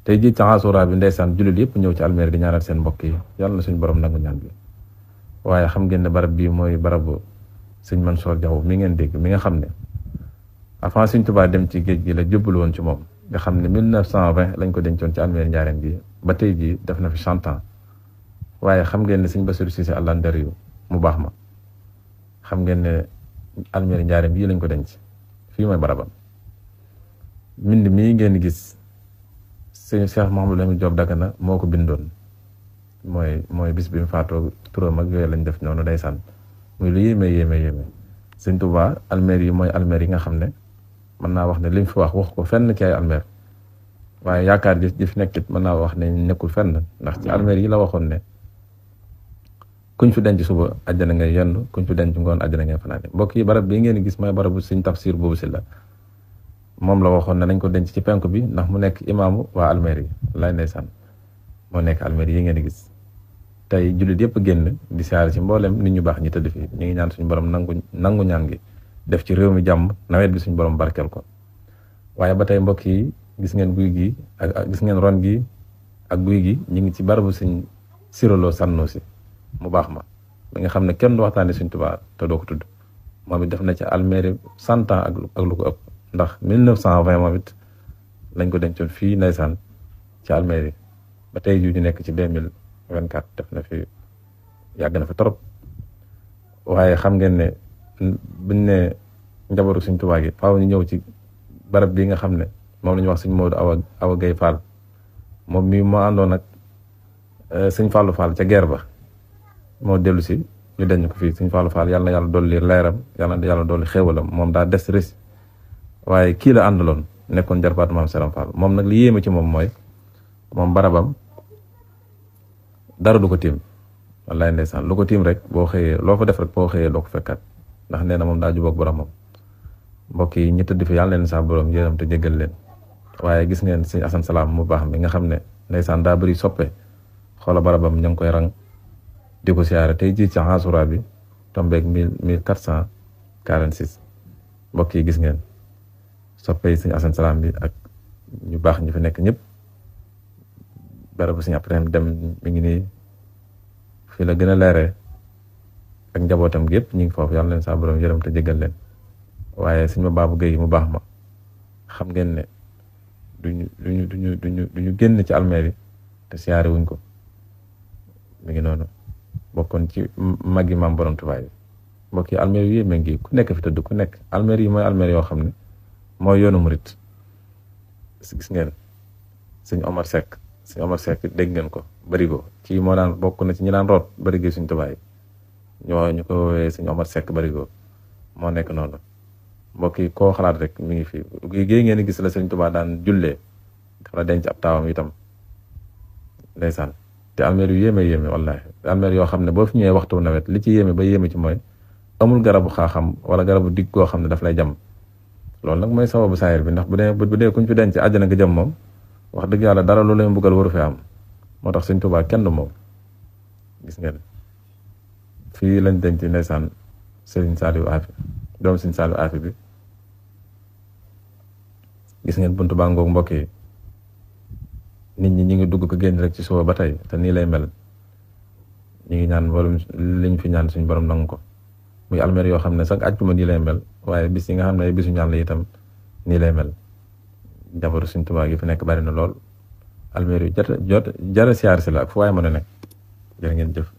tey jii ci Ashura bi ndeysaan jullit yëpp ñëw ci almeer di ñaanal seen mbokk yi yàlla na suñu borom nangu ñaan bi. waaye xam ngeen ne barab bii mooy barabu sëñ Mansour Diaw mi ngeen dégg mi nga xam ne avant Sëñ Tuubaa dem ci géej gi la jublu woon ci moom nga xam ne 1920 lañ ko dencoon ci almeer Njaaréem bi ba tey jii def na fi 100 ans. waaye xam ngeen ne sëñ Bassirou Cissé àllandar yu mu baax ma xam ngeen ne almeeri Njaaréem bii lañ ko denc fii mooy barabam. mbind mii ngeen gis sëñ Cheikh Mouhamadou Lamine Diop Dagana moo ko bindoon mooy bis bi mu faatoo turam ak yooyu lañ def noonu day sànn muy lu yéeme. sëñ Tuubaa almeer yi mooy almeer yi nga xam ne mën naa wax ne li mu fi wax ko fenn ci ay almeer waaye yaakaar ji fi nekkit mën naa wax ne nekkul fenn ndax ci almeer yi la waxoon ne kuñ fi denc suba àjjana ngay yenn kuñ fi denc ngoon àjjana ngay fanaane. mbokk yi barab bii ngeen gis mooy barabu sëñ Tafsir boobu si la moom la waxoon ne nañ ko denc ci penk bi ndax mu nekk imaamu waa almeer yi lay ndeysaan moo nekk almeer yi ngeen gis. tey jullit yëpp génn di siyaare ci mboolem nit ñu baax ñi tëdd fii ñu ngi ñaan suñu borom nangu ñaan gi def ci réew mi jàmm nawet bi suñu borom barkeel ko. waaye ba tey mbokk yi gis ngeen guy gi ak gis ngeen ron gi ak guy gi ñu ngi ci barabu sëñ Sirolo Sannoosi mu baax ma mi nga xam ne kenn du waxtaane Sëñ Tuubaa te doo ko tudd moom it def na ci almeeri 100 ans ak lu ko ëpp ndax 1920 moom it lañ ko dencoon fii ndeysaan ci almeeri ba tey ju ñu nekk ci 2024 def na fi yàgg na fi trop. waaye xam ngeen ne buñ ne njabootu Sëñ Tuubaa gi faaw ñu ñëw ci barab bi nga xam ne moom la ñuy wax Sëñ Moodu Awa Gay Fall moom mi moo àndoon ak Sëñ Fallou Fall ca guerre ba moo dellu si ñu denc ko fii Sëñ Fallou Fall yàlla na yàlla dolli leeram yàlla na yàlla dolli xéewalam moom daa des rësi waaye kii la àndaloon nekkoon jarbaatu Maam Seram Fall moom nag li yéeme ci moom mooy moom barabam dara du ko tiim wallaay ndeysaan lu ko tiim rek boo xëyee loo fa def rek boo xëyee doo ko fekkaat ndax nee na moom daa jubóog boromam. mbokk yi ñi tëdd fi yàlla leen saa borom yërëm te jéggal leen. waaye gis ngeen sëñ Asan Salaam mu baax mi nga xam ne ndeysaan daa bëri soppe xoola barabam ña ngi koy rang di ko siyaare tey jii ci Ashura bi tombeeg 1446 mbokk yi gis ngeen soppe yi sëñ Asan Salaam bi ak ñu baax ñu fi nekk ñëpp. barabu sëñ après dem mi ngi nii fii la gën a leeree ak njabootam gi yëpp ñu ngi foofu yàlla leen saa borom yërëm te jéggal leen. waaye sëñ ma Baabu Géey mu baax ma xam ngeen ne duñu génn ci almeer yi te siyaare wuñ ko mi ngi noonu bokkoon ci magi Maam Borom Tuubaa yi. mbokk yi almeer yi yéeme ngi ku nekk fi tëdd ku nekk almeer yi mooy almeer yoo xam ne mooy yoonu murit. gis ngeen sëñ Omar Seck dégg ngeen ko barigo kii moo daan bokk na ci ñi daan root barigo Sëñ Tuubaa yi ñu ko woowee sëñ Omar Seck barigo moo nekk noonu. mbokk yi koo xalaat rek mi ngi fi géej ngeen gis la Sëñ Tuubaa daan jullee dafa denc ab taawam itam ndeysaan te almeer yu yéeme wallaahi almeer yoo xam ne boo fi ñëwee waxtu nawet li ci yéeme ba yéeme ci mooy amul garabu xaaxam wala garabu digg goo xam ne daf lay jam. loolu nag mooy sababu saayir bi ndax bu dee kuñ fi denc àjjana nga jëm moom wax dëgg yàlla dara lu leen buggal waru fi am moo tax Sëñ Tuubaa kenn moom. gis ngeen fii lañ denc ndeysaan Sëriñ Saaliw Aafi doomu Sëñ Saaliw Aafi bi gis ngeen buntu baa ngoog mbokk yi nit ñi ngi dugg ko génn rek ci suba ba tey te nii lay mel. ñu ngi ñaan borom liñ fi ñaan suñ borom nangu ko muy almeer yoo xam ne sax àjjuma nii lay mel waaye bis yi nga xam ne bisu ñaan la itam nii lay mel. jabaru Sëñ Tuubaa gi fi nekk bari na lool almeer yu jara siyaar si la ak fu waaye mën a nekk jërë ngeen jëf.